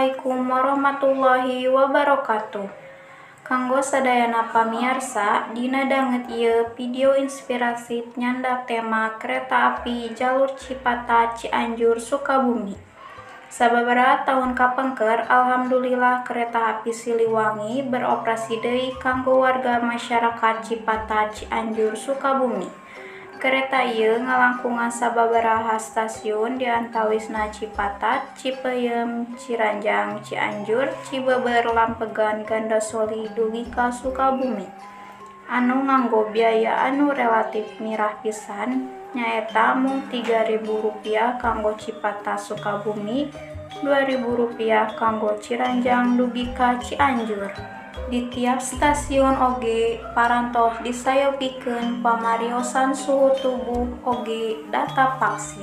Assalamualaikum warahmatullahi wabarakatuh. Kanggo sadayana pamiarsa, dina danget ieu video inspirasi nyandak tema kereta api jalur Cipata Cianjur Sukabumi. Sababaraha tahun kapengker, alhamdulillah kereta api Siliwangi beroperasi deui kanggo warga masyarakat Cipata Cianjur Sukabumi. Kereta ieu ngalangkungan sababaraha stasiun di antawisna Cipatat, Cipeuyeum, Ciranjang, Cianjur, Cibeber, Lampegan, Gandasoli dugi ka Sukabumi. Anu nganggo biaya anu relatif mirah pisan nyaeta mung Rp3.000 kanggo Cipata Sukabumi, Rp2.000 kanggo Ciranjang dugi ka Cianjur. Di tiap stasiun oge parantos disayogikeun pamariosan suhu tubuh oge data vaksin.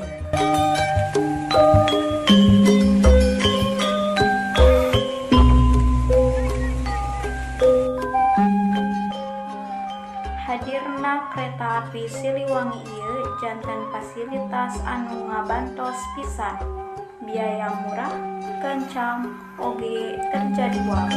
Hadirna kereta api Siliwangi ieu janten fasilitas anu ngabantos pisan, biaya murah, gancang, oge terjadwal.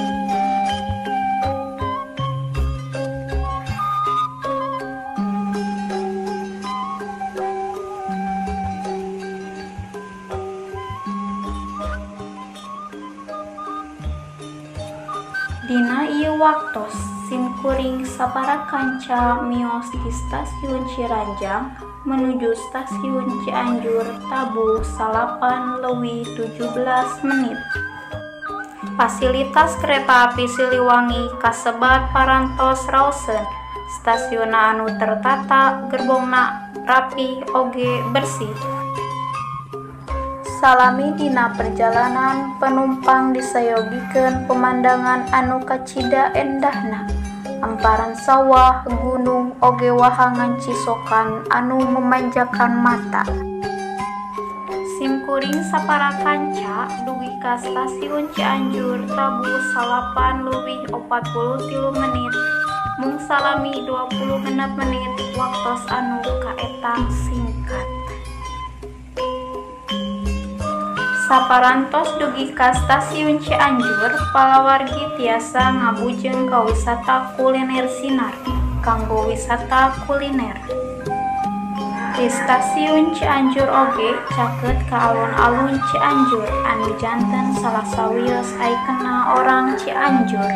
Dina ieu waktos simkuring sapara kanca mios di stasiun Ciranjang menuju stasiun Cianjur tabuh 9:17 menit. Fasilitas kereta api Siliwangi kasebat parantos raoseun, stasiunna anu tertata, gerbongna rapi oge bersih. Salami dina perjalanan penumpang disayogikeun pemandangan anu kacida endahna, hamparan sawah, gunung, oge wahangan cisokan anu memanjakan mata. Simkuring sapara kanca dugi ka stasiun Cianjur tabuh 9:43 menit, mung salami 26 menit waktos anu kaetang singkat. Saparantos dugi ka stasiun Cianjur, palawargi tiasa ngabujeng ka wisata kuliner Sinar kanggo wisata kuliner. Di stasiun Cianjur oge caket ka alun-alun Cianjur anu janten salah sawios ikonna orang Cianjur.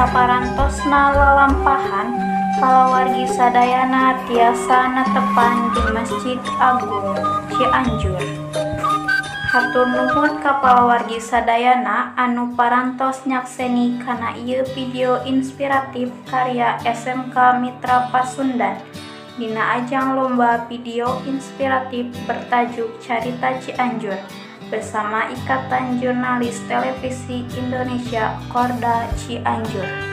Saparantosna lalampahan, palawargi sadayana tiasa netepan di Masjid Agung Cianjur. Hatur nuhun ka palawargi sadayana anu parantos nyakseni kana ieu video inspiratif karya SMK Mitra Pasundan dina ajang lomba video inspiratif bertajuk Carita Cianjur bersama Ikatan Jurnalis Televisi Indonesia Korda Cianjur.